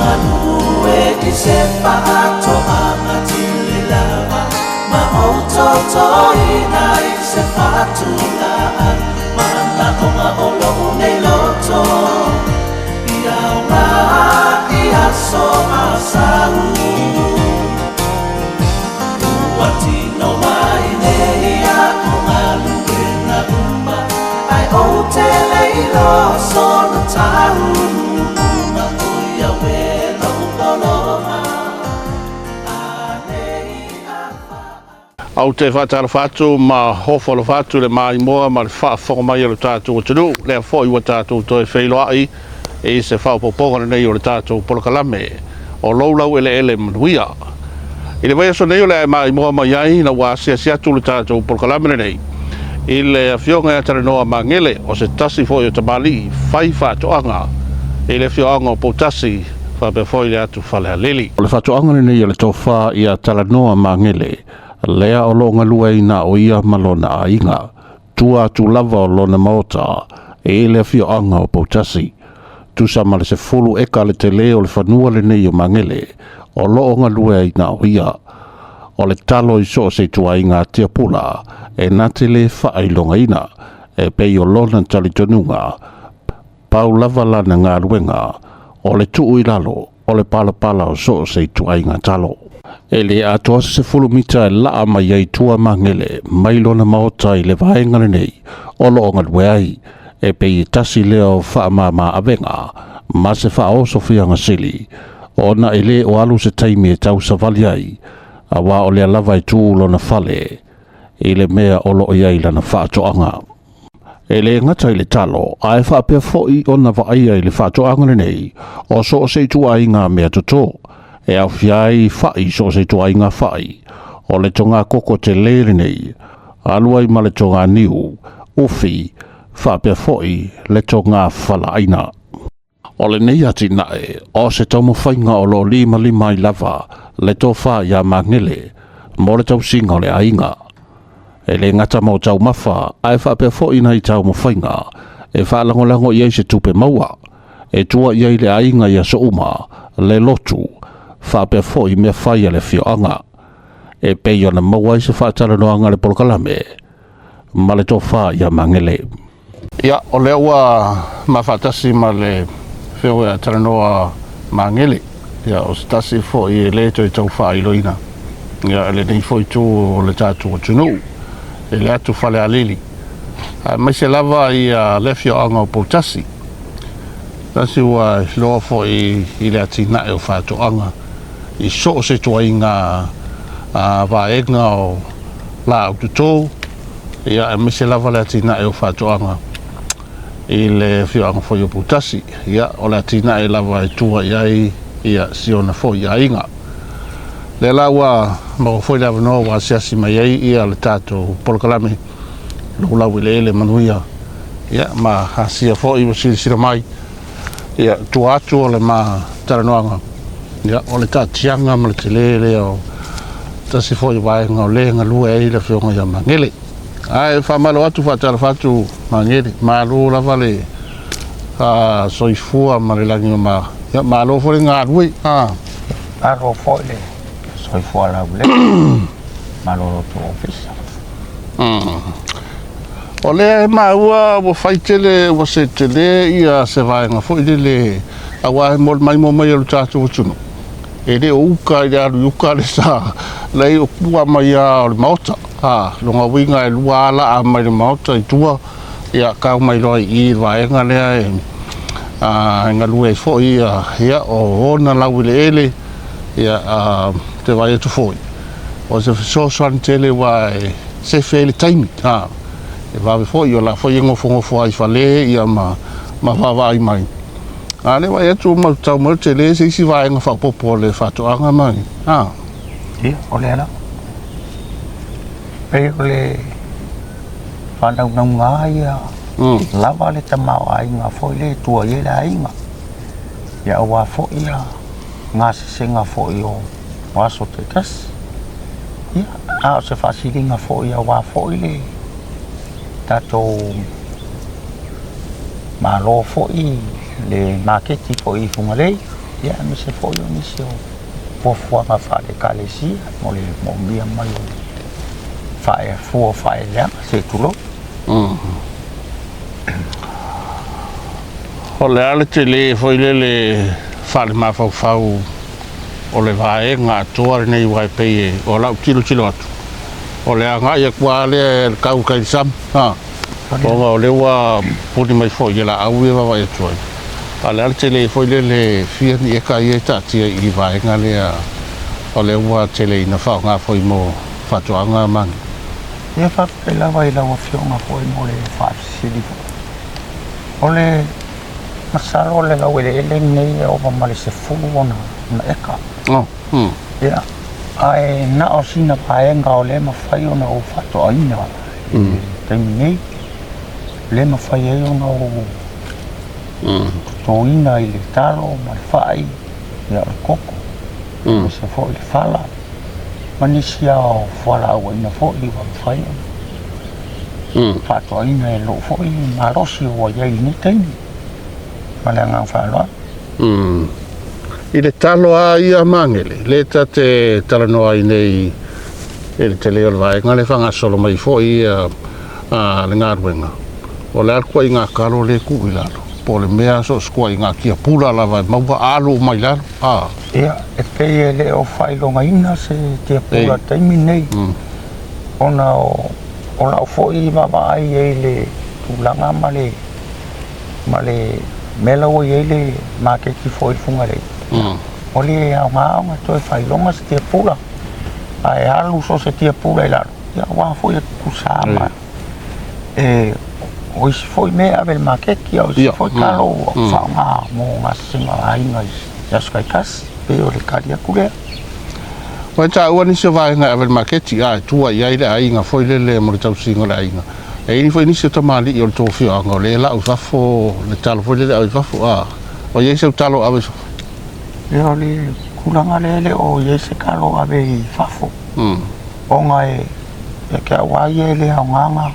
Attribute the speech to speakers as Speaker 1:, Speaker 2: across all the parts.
Speaker 1: galue i se faatoaga tele lava ma ou totoina i se fatulaa manaoga o lou nei loto ia aoga i aso a sau. Ua tino mai nei aku galuega uma ae ou te le iloa sona taunuuga o ia e lou pologa anei a
Speaker 2: Ou te faatalofa atu ma ofo alofa atu i le maimoa ma le faafofoga mai a lo tatou atunuu, lea foi ua tatou toe feiloai i se faaopoopoga lenei o le tatou polokalame o lou laueleele manuia. I le vaiaso nei o le a e maimoa mai ai ina ua asiasi atu le tatou polokalame lenei i le Afioga ia Talanoa Magele, o se tasi foi o tamalii fai faatoaga i le afioaga o Poutasi faapea foi le atu Falealili. O le faatoaga lenei o le tofa ia Talanoa Magele, lea o lo o galueaiina o ia ma lona aiga, tua atu lava o lona maota i le afioaga o Poutasi. Tusa ma le 10 eka le tele o le fanua lenei o Magele o lo o galueaiina o ia. O le talo i so o se ituaiga tiapula e na te lē faailogaina e pei o lona talitonuga, pau lava lana galuega o le tuu i lalo o le palapala o so o se ituaiga talo. E le atoa se 10 mita e laa mai ai tua Magele mai lona maota i le vaega lenei o lo o galue ai, e pei e tasi lea o faamama avega ma se faaosofiaga sili, ona e lē o alu se taimi e tausavali ai, auā o lea lava e tu lona fale i le mea o lo o i ai lana faatoaga. E lē gata i le talo, ae faapea foi ona vaaia i le faatoaga lenei o so o se ituaiga mea totō, e aofia ai fa'i so o se ituaiga fa'i, o le togā koko telē lenei, alu ai ma le togā niu, ufi, faapea foi le togā falaaina. O lenei atinae, o se taumafaiga o lo o limalima ai lava le tofa iā Magele mo le tausiga o le aiga. E le gata mo taumafa, ae faapea foi nai taumafaiga e faalagolago i ai se tupe maua, e tua i ai le aiga i aso uma, le lotu, faapea foi mea fai a le afioaga. E pei ona maua ai se faatalanoaga a le polokalame ma le tofa iā Magele. Ia, o lea ua ma faatasi ma le Afioga ia Talanoa Magele, ia, o se tasi foi e lē toe tau faailoina, ia, lenei foi itu o le tatou atunuu i le atu Falealili, aemaise lava ia le afioaga o Poutasi, tasi ua iloa foi i le atinae o faatoaga i so o se ituaiga vaega o laau totō, ia, aemaise lava le atinae o faatoaga i le afioaga foi o Poutasi. Ia, o le atinae lava e tua i ai ia si ona foi aiga. Lea la ua maua foi le avanoa ua asiasi mai ai ia le tatou polokalame lou laueleele manuia, ia, ma asia foi ua silasila mai, ia, tua atu o le ma talanoaga, ia, o le taatiaga ma le telē lea o tasi foi vaega o lē galue ai le Afioga ia Magele. Ae faamalo atu, faatalofa atu Magele, malo lava le soifua ma le lagi o ma, ia, malo foi le galue.
Speaker 3: Malo foi le soifua laulelei, malo lo outou ofisa.
Speaker 2: O lea e maua ua fai tele, ua se tele ia se vaega foi lele, auā e mo le maimoa mai o le tatou atunuu, e le o uka i le alu i uka le sa, leai o tua mai lava o le maota. Lona uiga e lua lava laa mai le maota i tua, ia tau mai loa i i le vaega lea e galue ai foi ia, ia o ona laueleele, ia te vaai atu foi, o se fesoasoani tele aua e sefe ai le taimi, e vave foi, o la foi e nofonofo ai i fale ia ma vaavaai mai. A o lea e vaai atu ua tau mai o le tele se isi vaega faaopoopo o le faatoaga ma
Speaker 3: Ia, o lea lava. Pei o le faanaunauga lava ia lava le tamaoaiga foi lea e tua i ai le aiga. Ia aua foi ia gasesega foi o aso taitasi. Ia, a o se faasiliga foi aua foi le tatou Malo foi le maketi foi i Fugalei. ia aemaise foi o nisi o fuafuaga faale-Ekalesia mo le moomia mai o le fua o faaeleeleaga, se i tulou.
Speaker 2: O le a le tele foi lele faalemafaufau o le vaega atoa lenei aua e pei e, o lau tilotilo atu, o le agai atu lava lea e tau i tai i le sami, ha, ona o lea ua puni mai foi i laau ia e vaavaai atu ai. A o le a le tele foi lele fia ni eka ia e taatia i le vaega lea o lea ua tele ina faaaoga foi mo faatoaga ma ni.
Speaker 3: Ia faafetai lava i lau Afioga foi mo le faafesili foi. O le masalo o le laueleele lenei e ova ma le 10 ona eka. Ia, ae na o sina vaega o lea e mafai ona ou faatoaina i le taimi nei, lea e mafai ai ona ou totoina i le talo ma le fai, ia o le koko, aemaise foi le fala, ma nisi lava o fualaauaina foi ua mafai ona faatoaina e lou foi malosi ua i ai i lenei taimi. Ma le agaga faaaloalo.
Speaker 2: I le talo lava ia Magele, lea ta te talanoa ai nei i le tele o le vaega lea e faagasolo mai foi le galuega, o le a le tuuaiga talo lea e tuu i lalo, po o le mea so o se tuuaiga tiapula lava e maua alu uma i lalo, a.
Speaker 3: Ia, e pei e le o faailogaina se tiapula i le taimi lenei, ona o lau foi vaavaai i ai i le tulaga ma le ma le mea la ua i ai le maketi foi i le Fugalei, ua le aoga ona toe faailoga se tiapula, ae alu so o se tiapula i lalo, ia aua foi e tutusa ma o isi foi mea e ave i le maketi, a o isi foi talo ua faaaoga mo gasesega a aiga i aso taitasi. E pei o le tali atu lea.
Speaker 2: Ua e taua nisi o vaega e ave i le maketi, a e tua i ai le aiga foi lele mo le tausiga o le aiga. E i ai foi nisi o tamalii o le tou afioaga o lea e lau i fafo le talo foi lele e ave i fafo, a o i ai sau talo o ave i fafo?
Speaker 3: Ia o le tulaga lea e le o i ai se talo o ave i fafo, ona e ia te au lava ia e le aoga na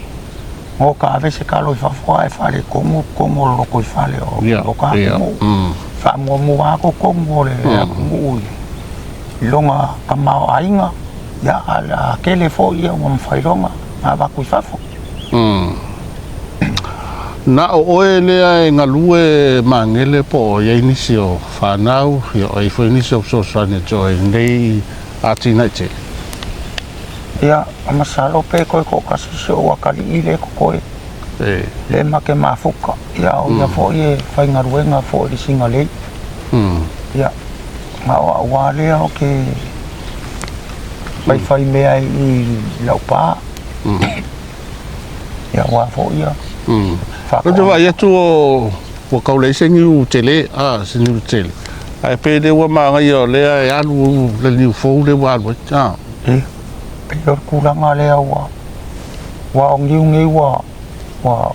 Speaker 3: oka ave se talo i fafo ae faaletonu totonu o le lotoifale o lo ta atunuu. Faamuamua lava totonu o le atunuu i lona tamaoaiga, ia a tele foi ia ua mafai loa ona avatu i fafo.
Speaker 2: Na o oe lea e galue Magele po o i ai nisi o fanau, ia o i ai foi nisi o fesoasoani ia te oe i lenei atinae tele?
Speaker 3: Ia, masalo pe toe toatasi si ou atalii lea e totoe, lea ma te mafuta. Ia, o ia foi e faigaluega foi i le Sinalei. Ia, na o au lava lea ou te faifai mea ai i lau pa. Ia, aua foi ia
Speaker 2: Ou te vaai atu ua tau leai se niu tele, a, se niu tele. Ae pei lea ua manaia o lea e alu le niu fou lea ua alu ai. A.
Speaker 3: E pei o le tulaga lea ua aua o niu nei ua ua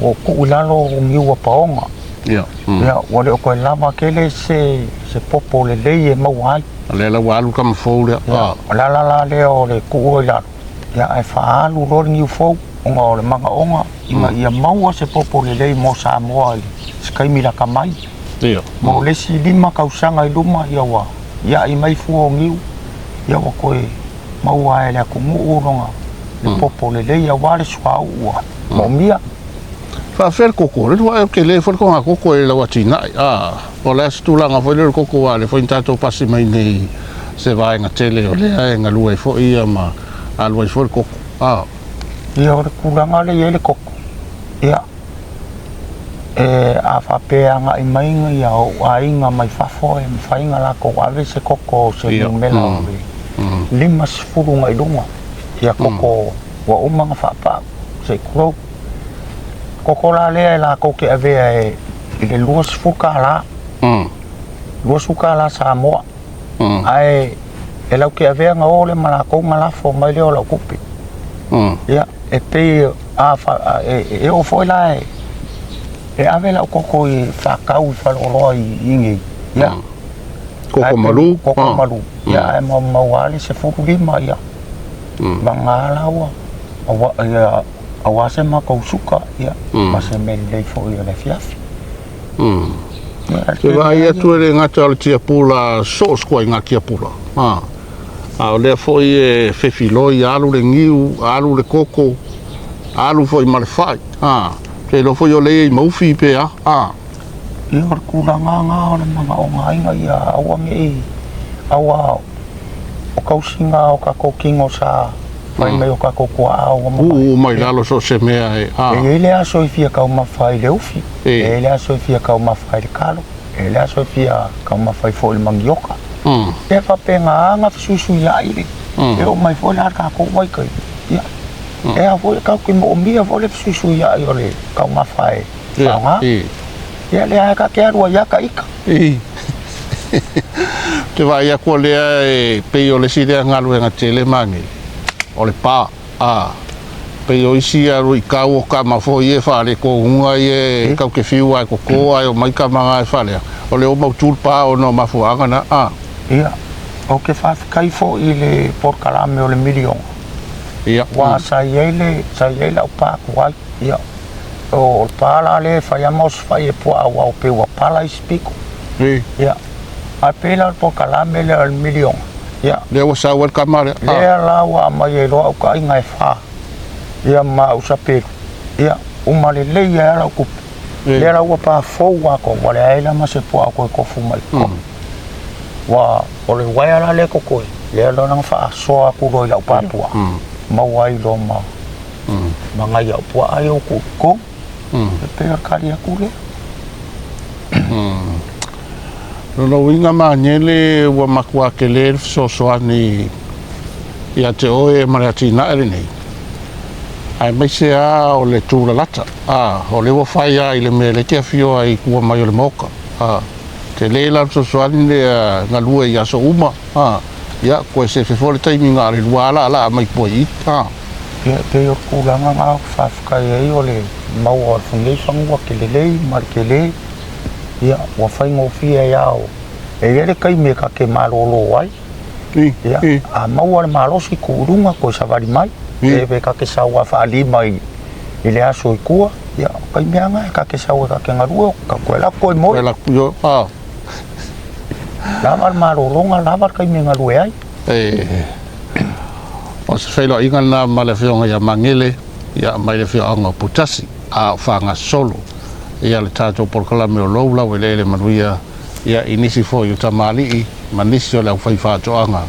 Speaker 3: ua tuu i lalo o niu ua paoga.
Speaker 2: Ia.
Speaker 3: Ia, ua le o toe lava tele se se popo lelei e maua ai.
Speaker 2: O lea la ua alu le tama fou lea.
Speaker 3: Ia, o le ala la lea o le tuu i lalo, ia ae faaalu loa le niu fou ona o le manaoga ina ia maua se popo lelei mo Samoa i se taimi lata mai.
Speaker 2: Ia.
Speaker 3: Mo le isi 5 tausaga i luma, ia ua iai mai fua o niu, ia ua toe maua ai e le atunuu lona le popo lelei aua le suauu ua moomia.
Speaker 2: Faafefea le koko, o le lua ea tele foi le toga koko i lau atinae, a o le a se tulaga foi lea o le koko aua o lea foi na tatou pasi mai nei se vaega tele o lea e galue ai foi ia ma alu ai foi le koko, a.
Speaker 3: Ia o le tulaga lea e i ai le koko, ia e a faapea e agai mai ia ou aiga mai fafo e mafai ona latou ave se koko o se numera o le 50 agai i luga ia koko ua uma ona faapau se i tulou. Koko la lea e latou te avea e i le $20, $20 Samoa, ae e latou te avea ona o lea ma latou ona lafo mai lea o lau tupe. Ia, e pei a e oo foi la e ave lau koko e faatau i faleoloa i inei, ia.
Speaker 2: Koko malu.
Speaker 3: Koko malu. Ia, ae maumau lava le 15, ia. Vagana la ua, ia, aua se matou suka, ia, ma se mea lelei foi o le afiafi. Ia. Ia,
Speaker 2: Te vaai atu e le gata o le tiapula, so o se ituaiga tiapula, a, a o lea foi e fefiloi, alu le niu, alu le koko, alu foi ma le fai, a, te iloa foi o lea e i ai ma ufi pe a, a.
Speaker 3: Ia, o le tulaga lena o le manaoga aiga ia aua ne i, aua o tausiga o tatou tino sa fai mai o tatou tuaa ua mavae.
Speaker 2: Uu mai lalo so o se mea e, a.
Speaker 3: E i ai le aso e fia taumafa ai i le ufi, e i ai le aso e fia taumafa ai i le kalo, e i ai le aso e fia taumafa ai foi i le manioka. E faapena lava ona fesuisuiai le, e oo mai foi la le tatou vaitaimi, ia, e a foi, tatou te moomia foi le fesuisuiai o le taumafa e faaaoga. Ia, lea lava ta te alu ai lava ta ita.
Speaker 2: Ou te vaai atu o lea e pei o le isi lea galuega tele Magele, o le pa. A, pei o isi a luitau o tama foi ia e faaletonuga ia e tau te fiu lava e toto ae omai tama na e faalea, o lea ua mautu le pa ona o mafuaaga na. A.
Speaker 3: Ia, ou te faafetai foi i le polokalame o le miliona, aua sa i ai le, sa i ai lau pa tuai, ia, o le pa la lea e fai lava ma osofai e puaa aua ua pei ua pala isi pito. Ia, ae pei la o le polokalame lea o le miliona, Ia.
Speaker 2: Lea ua sau ai le tama lea.
Speaker 3: Lea la ua aumai ai loa au taaiga e fa, ia ma au sapelu, ia, uma lelei ai lava lau tupe. Lea la ua pa fou atoa, ua leai la ma se puaa o toe tofu mai i totonu. Ua, o le uaea la lea e totoe, lea la na faasoa atu loa i lau pa puaa, maua ai loa ma, ma nai au puaa ia ua tuu i totonu. E pei o le tali atu lea.
Speaker 2: Lona uiga Magele ua matua tele le fesoasoani ia te oe ma le atinae lenei, aemaise lava o le tulalata, a, o lea ua fai lava i le mea lea e te afio ai i tua mai o le Maota, a, tele la le fesoasoani lea galue i aso uma, a, ia, toe sefe foi le taimi na o le lua lava laalaa mai tua i i, a.
Speaker 3: Ia, e pei o le tulaga lena ou te faafetai ai o le maua o lenei fanua lelei ma le tele. Ia, ua faigofie ai lava, e i ai le taimi e ta te malolo ai. Ia, a maua le malosi, tuu i luga, toe savali mai. Pe ta te sau lava faalima i le aso i tua, ia, o taimi lava na e ta te sau e ta te galue, toe alu atu toe moe. Lava le malologa, lava le taimi e galue ai.
Speaker 2: O se feiloaiga lena ma le Afioga ia Magele, ia, mai le afioaga o Poutasi, a o faagasolo ia le tatou polokalame o lou laueleele manuia ia i nisi foi o tamalii ma nisi o le aufaifaatoaga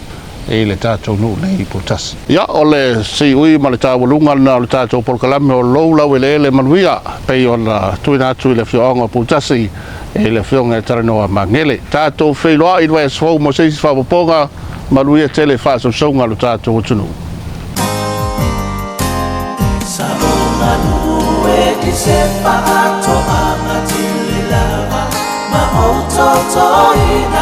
Speaker 2: i le tatou nuu nei i Poutasi. Ia, o le siui ma le taualuga lena o le tatou polokalame o lou laueleele manuia pei ona tuuina atu i le afioaga o Poutasi i le Afioga ia Talanoa Magele. Tatou feiloai i le vaiaso fou mo se isi faaopoopoga. Manuia tele faasausauga a lo tatou atunuu.
Speaker 1: Sa ou galue i se faatoaga tele lava ma ou totoina.